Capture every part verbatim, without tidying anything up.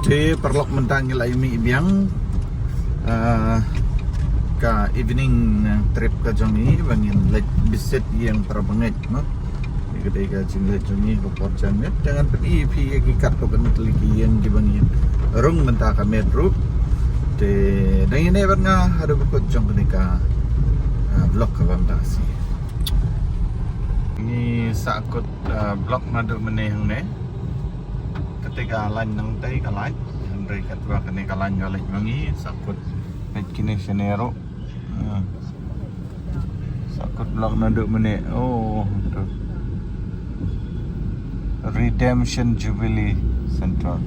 Te paralok, mynta ngi la ïa mih biang, ah, ka evening, ah, trip ka jong ngi, ba ngin leit visit ïing para bangeit, no. Ïa ka dei ka jingleit jong ngi ha ka por janmiet. Te ngan pyni ïa phi ïa ki katto katne tylli ki ïing kiba ngi rung mynta ka miet ruh. Te dang ïa ne bad nga haduh ba kut jong kane ka, ah, vlog kaba mynta ka sngi. Ngi sahkut, ah, vlog naduh mynne hangne. Kata ka line nangta ka line. Hynrei katba kane ka line ka leit ma ngi, sahkut leit kine shane ruh. Ah. Sahkut vlog naduh mynne. Oh, tu. Redemption Jubilee Center.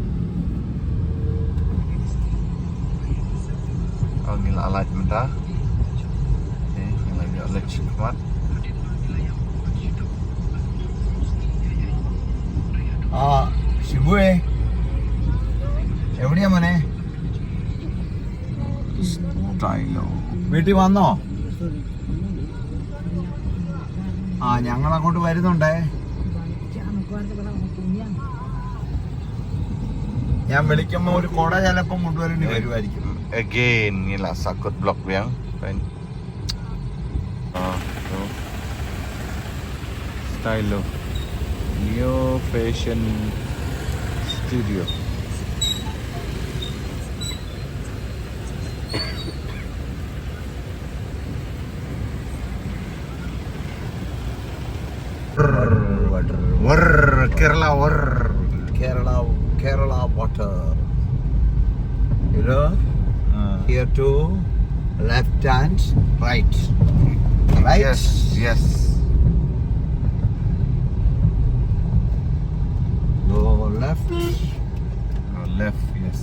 Oh, ngi la lait mynta. Okay, ngi la ïoh leit sha khmat. Ah, Shibu eh. എവിടെയാ മോനെ? Stylo. വീട്ടിൽ വന്നോ? ആ, ഞങ്ങൾ അങ്ങോട്ട് വരുന്നുണ്ടേ. ഞാൻ വിളിക്കുമ്പോ ഒരു കുട ചിലപ്പം കൊണ്ടുവരേണ്ടി വരുമായിരിക്കും. Again, ngi la sahkut vlog biang. Fine. Ah, tu. Stylo. Neo Fashion Studio. Water, water, Kerala water. Kerala, Kerala water. You know? Ah. Here to left and right. Right? Yes, yes. Go left. Go left, yes.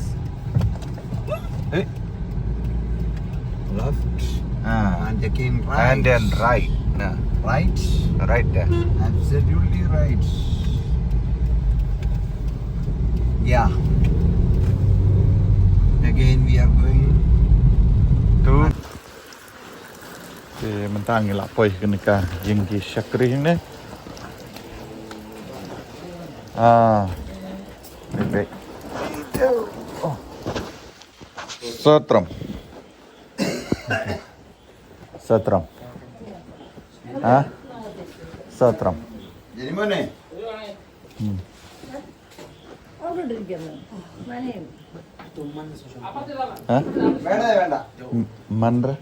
Eh? Left. Ah. And again right. And then right. Ah. Right. Right there. Absolutely right. Yeah. Again we are going to. Te mynta ngi la poi kane ka ïing ki shakri ne. Ah. Bek bek. Oh. Sotram. Sotram. Ha? Sotram. Jadi mana? Hmm. Ha? Mana, mana? M-, manra?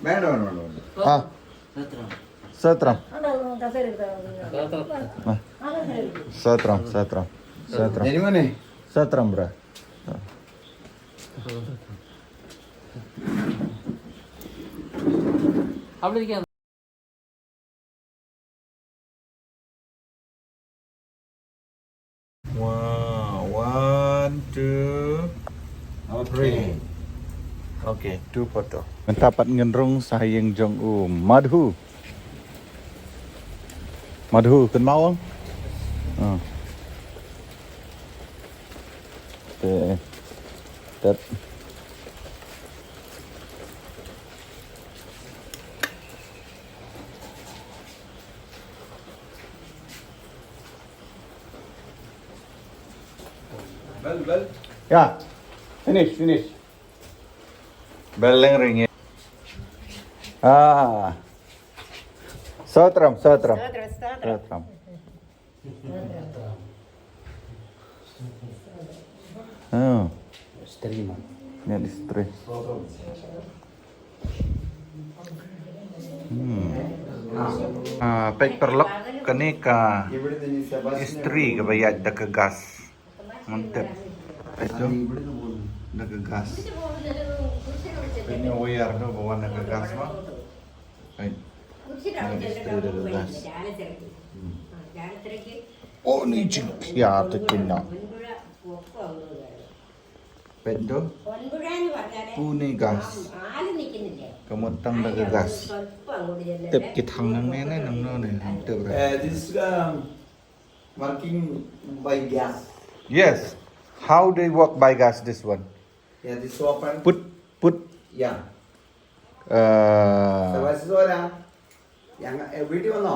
Mana? Mana? Ah. Sotram. Ah. Sotram, sotram. Sotram. Jadi mana? Sotram, bro. Ah. Wow, one, two, three. Okay, two photo. Mynta pat ngin rung sha ïing jong u Madhu. Madhu, kynmaw? Ah. Te, tet. Bell, bell. Yeah. Finish, finish. Bell leng ring. Ah. Sotram, sotram. Sotram, sotram. Sotram. Oh. Istri, man. Ini istri. Hmm. Ah, peit paralok, kane ka istri kaba ïaid da ka gas. Ngan tip. Peit tu. Da ka gas. Peit ne wire tu ba wan da ka gas ma. Peit. Ngan istri da ka gas. Hmm. Oh, ni jingkhia te kynnoh. Peit tu. Pune gas. Ka mut tang da ka gas. Tip ki thang nangne ne, nangno ne, tip re. Uh, this, um, working by gas. Yes. How they work by gas, this one? Yeah, this open. Put, put. Yeah. Uh, so, what's this one, uh? Yang, eh, video no?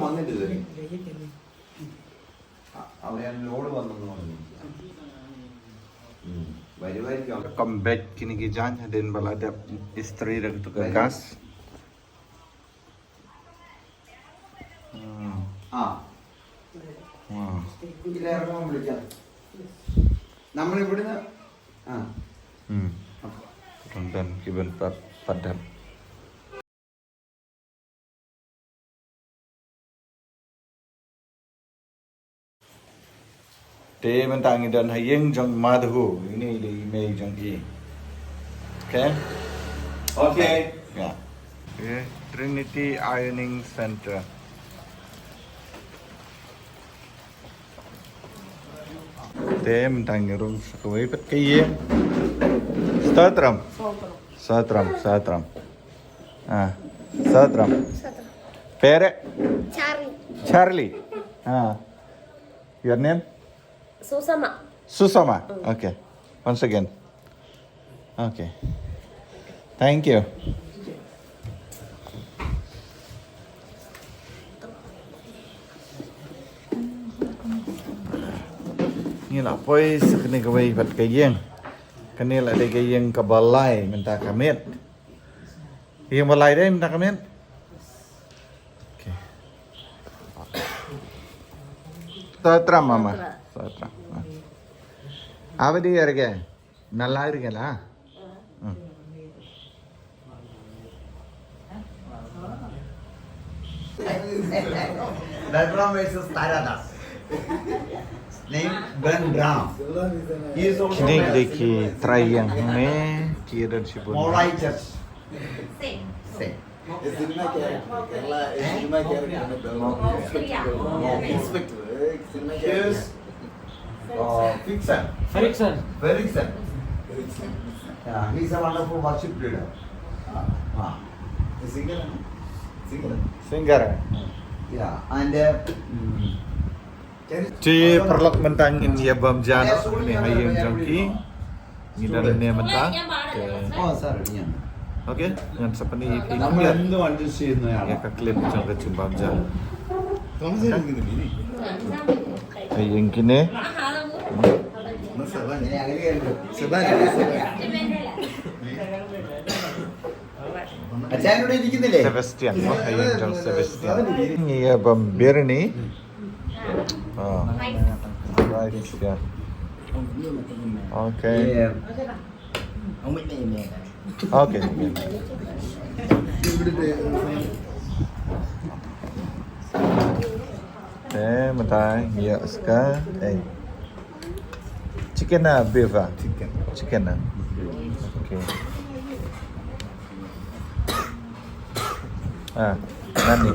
വന്നിട്ട് ഇതുവരെ. അ-, അവിടെ ഞാൻ ലോഡ് വന്നെന്ന് പറഞ്ഞു. ഉം. വരുമായിരിക്കും. Welcome back. Kine ki jaiñ hadien ba la dep istri da katu ka gas. Hmm. ആ. Hmm. ഇല്ല, ഇറങ്ങാൻ വിളിക്കാം. നമ്മൾ ഇവിടുന്ന്, ആ. Hmm. Tonton ki ban pat, pat dep. Te mynta ngi don ha ïing jong Madhu, ine i dei i mei jong i. Okay? Okay. Yeah. Okay. Trinity Ironing Center. Te mynta ngi rung sa kawei pat ka ïing. Sotram. Sotram, Sotram. Ah, Sotram. Sotram. Pere? Charlie. Charlie. Ah. Your name? Susama. Susama. Mm. Okay. Once again. Okay. Thank you. Ngi la poi sa kane kawei pat ka ïing. Kane la dei ka ïing kaba lai mynta ka miet. Ïing ba lai dei mynta ka miet. Okay. Sotram mama. Sotram. Sotram. Ah. Ava di arge. Nalai ri kala. Hmm. Balram versus Taradas. Name Balram. He is also Kine ki dei ki trai ïing hangne, ki don shibun. Mawlai Church. Same. Same. Is cinema character. Kerala is cinema character. Inspector. Inspector. Eh, cinema character. Here's, uh, Fiction. Fiction. Fiction. Yeah, he's a wonderful worship leader. Ah. Singer, no? Singer. Singer. Yeah, and, uh, mm, Te paralok, mynta ngin ïa bam ja noh ne ha ïing jong ki. Ngi don ne mynta. Te, oh, sorry, yeah. Okay, ngan sa pyni ïa phi. Ïa ka clip jong ka jingbam ja. Ha ïing kine. Sebastian, oh, ha ïing jong Sebastian. Ngi ïa bam biryani. Ah. Rice, yeah. Okay. Okay. Eh, mynta ngi ïa ska, eh. Chicken ah, beef ah? Chicken. Chicken ah? Okay. Ah, nani?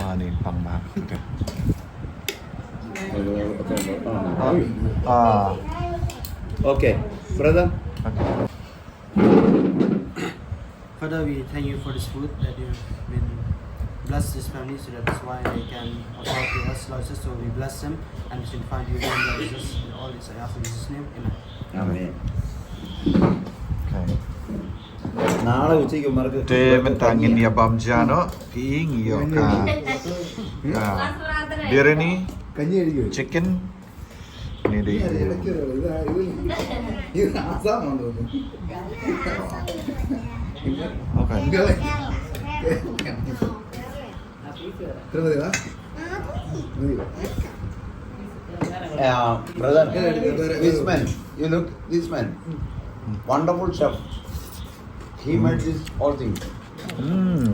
Ah, ni pang ma. Okay. Ah. Ah. Okay, brother. Okay. Father, we thank you for this food that you have been blessed this family, so that's why they can offer to us, Lord Jesus. So we bless them and we find you in, Lord Jesus. And all this I ask in Jesus' name. Amen. Amen. Okay. നാളെ ഉച്ചയ്ക്ക് ഇവന്മാർക്ക് Te mynta ngin ïa bam ja noh, ki ïing ïoh ka, ka biryani, chicken, ni dei. ഇത്, ഇത്, ഇത് ആസാമാണെന്ന് തോന്നുന്നു. Okay. ഇത്ര മതിയോ? മതിയോ? Uh, brother, this man, you look, this man, wonderful chef. He made this whole thing. Mm.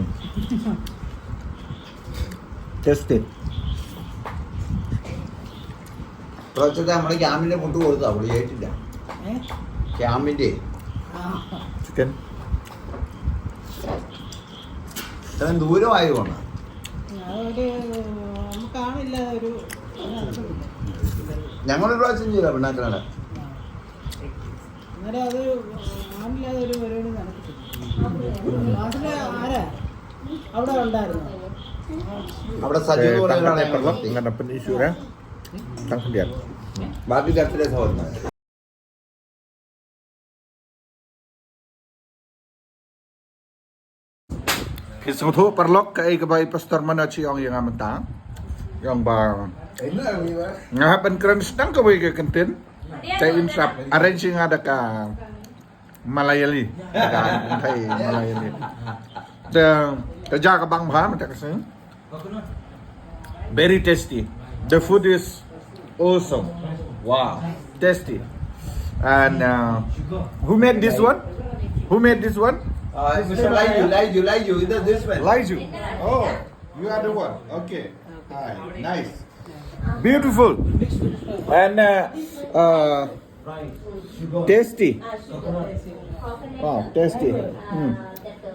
Taste it. ഇപ്രാവശ്യത്തെ നമ്മുടെ ക്യാമ്പിന്റെ ഫുഡ് കൊടുത്തു, അവിടെ ഏറ്റില്ല. ക്യാമ്പിന്റെ. Chicken. ഇത്രയും ദൂരമായതുകൊണ്ടാണ്. അതൊരു, നമുക്കാണില്ല, ഒരു, അത് നടക്കത്തില്ല. ഞങ്ങളൊരു പ്രാവശ്യം ചെയ്ത പിണ്ണാക്കിനാണ്. അന്നേരം അത് ആളില്ലാതെ ഒരു പരിപാടി നടക്കത്തില്ല. ക്ലാസ്സിലെ ആരാ അവിടെ ഉണ്ടായിരുന്നു? അവിടെ സജു എന്ന് പറയുന്ന ആളെ ഞങ്ങൾ Ngana pyn issue ra. Tang khyndiat. Babi ka tres hon. Phi sngewthuh paralok kaei kaba i Pastor Manoj i ong ïa nga mynta. I ong ba nga hap ban kren sdang kawei ka kyntien. Te im sap arrange ïa nga da ka Malayali. Da ka Malayali. Te ka ja ka bang bha mynta ka sngi. Very tasty. The food is awesome. Wow. Tasty. And uh, who made this one? Who made this one? Uh, it's Mister Laiju, Laiju, Laiju. Either this one. Laiju. Oh, you are the one. Okay. Hi. Nice. Beautiful. And uh, uh, tasty. Wow, tasty. Hmm.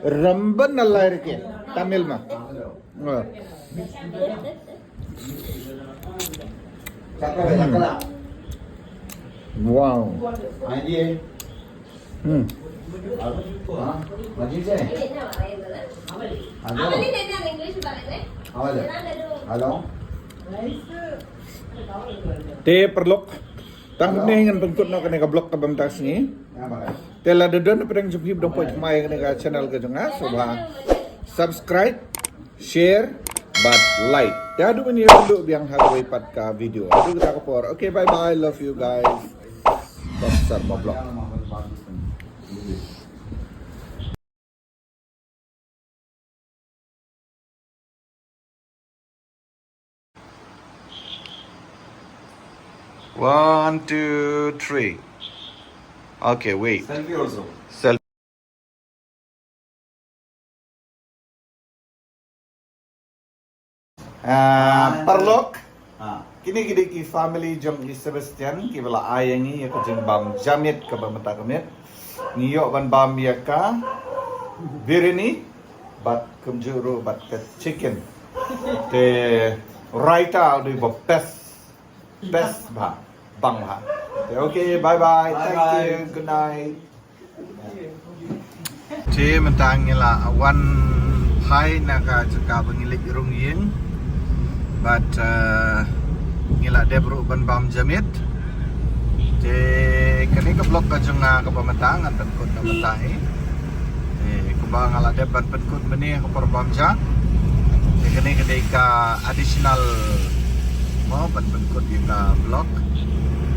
Remban nalai rike. Tamil ma. Hmm. Wow. Hmm. Hello. Te paralok. Tang kumne ngan pynkut noh kane ka vlog kaba mynta ka sngi. Te lada don pdeng jong phi ba dang poi thymmai kane ka channel ka jong nga, sngewbha subscribe, share bad like. Te haduh ban ïakynduh biang ha kawei pat ka video. Haduh kata ka por. Okay, bye bye. Love you guys. Pastor Moblok. One, two, three. Okay, wait. Selfie also. Selfie. Ah, paralok. Ah. Kine ki dei ki family jong i Sebastian kiba la ai ïa ngi ïa ka jingbam jamit kaba mynta ka miet. Ngi ïoh ban bam ïa ka biryani bad kumjuh ruh bad ka chicken. Te raita u dei ba best. Best bha. Bang bha. Te okay, bye bye. Thank you. Good night. Te mynta ngi la wan phai na ka jaka ba ngi leit rung ïing. Bad uh, ngi la dep ruh ban bam jamit. Te kane ka vlog ka jong nga kaba mynta ngan pynkut na mynta hi. Te kumba nga la dep ban pynkut mynne ha ka por bam ja. Te kane ka dei ka additional mo ban pynkut ïa ka vlog.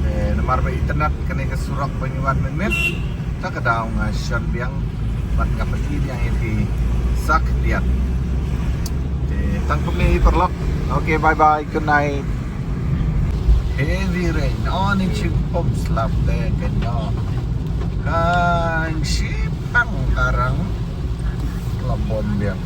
Te namar ba internet kane ka surok ba ngi wan mynmiet. Ta ka daw nga shon biang bad nga pyni biang ïa phi sa khyndiat. Te tang kumne hi paralok. Okay, bye bye, good night. Heavy rain on in chim pom slap te ka no. Kan shipang karang labon biang.